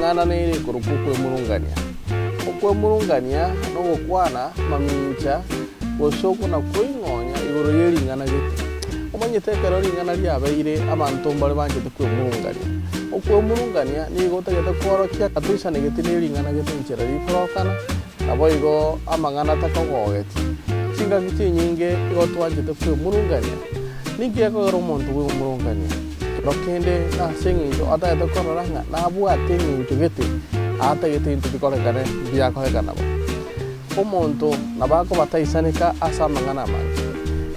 Eng'ana nere ekorokwa okwemurungania. Okwemurungania nogokwana mamincha gose okona-koing'onya igoro ye ring'ana gete. Omanyete ekero ring'ana riabeire abanto mbare banchete kwemurungania. Okwemurungania nigo otagete koorokia ng'a toisanegeti ne ring'ana gete enchera rikorokana, naboigo amang'ana takogogeti. Chingaki chinyinge igo twanchete kwemurungania. Ninki gekogera omonto bw'omorongania? Kero kende nase engencho atagete korora ng'a nabwate engencho gete, atagete ebinto bikorekane mbiakorekana bo. Omonto nabo akoba taisaneka ase amang'ana amange,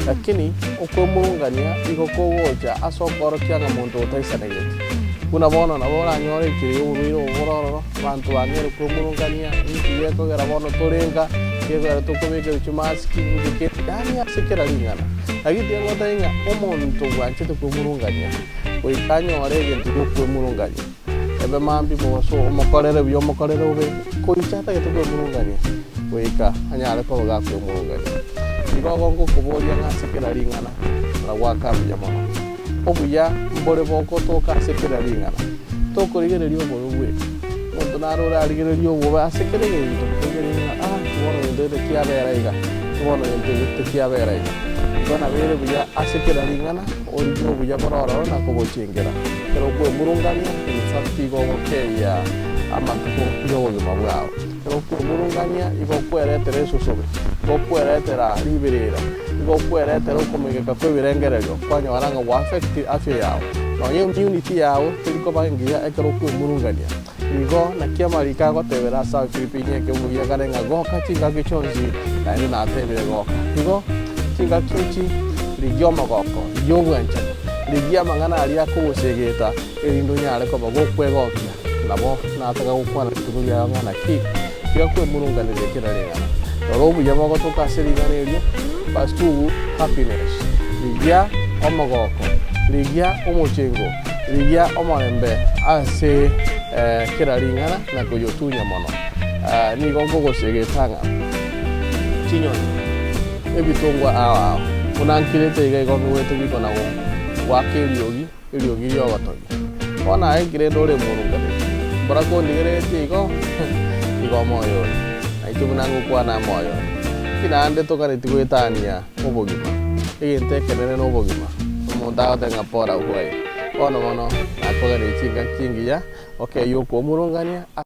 lakini okwemurungania igo kogocha ase okoorokia ng'a monto otaisanegeti. Buna bono nabo oranyore enchera y'oborwaire obo bore ororo, abanto bang'eire kwemurungania, ninki gekogera bono torenga, gekogera tokobekerwa chimaski, ninki ki, yaani ase kera ring'ana. Lakini tiga ngotebie ng'a omonto bwanchete kwemurungania, goika anyore egento giokwemurungania, ebe mambia mobaso omokorere buya omokorere bobe, goika atagete kwemurungania, goika anyare koba gakwemurungania. Igo ogo ngokoboria ng'a ase kera ring'ana, na goaka mbuya mono. Obuya mbore bogotoka ase kera ring'ana, tokorigereria obobe bweka. Omonto naro orarigererie obobe ase kera egento, origererie ng'a ah, bono egento eke tikiabera iga, bono egento eke tikiabera iga. Igo nabo ere buya ase kera ring'ana, origie obuya bore ororo na kobochengera. Ekero okwemurungania, in fact igo ogokeyia amatuko y'obogima bwao. Ekero okwemurungania, igo okweretera esusubi, igo okweretera riberera, igo okweretera okomegeka kw'ebirengererio, kwanyora ng'a gwa affect afya yao. Nonya immunity yao teri koba engiya ekero okwemurungania. Igo naki amariko agotebera ase Abafilipi ekebugu gia kare ng'a goka chingaki chionsi, naende natebire goka. Igo chingaki echi rigia omogoko, rigia obwanchani, rigia amang'ana aria akogosegeta erinde onyare koba gokwegokia. Nabo nataka gokwana rituko riao ng'a naki, tiga kwemurunganeria kera ring'ana. Rora obuya bogotoka ase ring'ana erio, Pursue happiness, rigia omogoko, rigia omochengo, rigia omorembe ase kera ring'ana na koyotunya mono. Nigo nkogosegeta ng'a chinyoni, ebitongwa ao ao, buna nkirete iga igo ngigwete bikona goaka eriogi. eriogi ri'ogotogia. Bono aye nki rende ore omorunganeri? Mbora kondigereretie igo? Igo omoyo oyo, na inche buna ngokwana amoyo oyo. Nki naende toganeti goetania obogima? Egento ekenene nobogima. Omonto agoteba ng'a pora uhai. Bono bono nakoganetie chingaki chingiya, okeyie okwomurungania.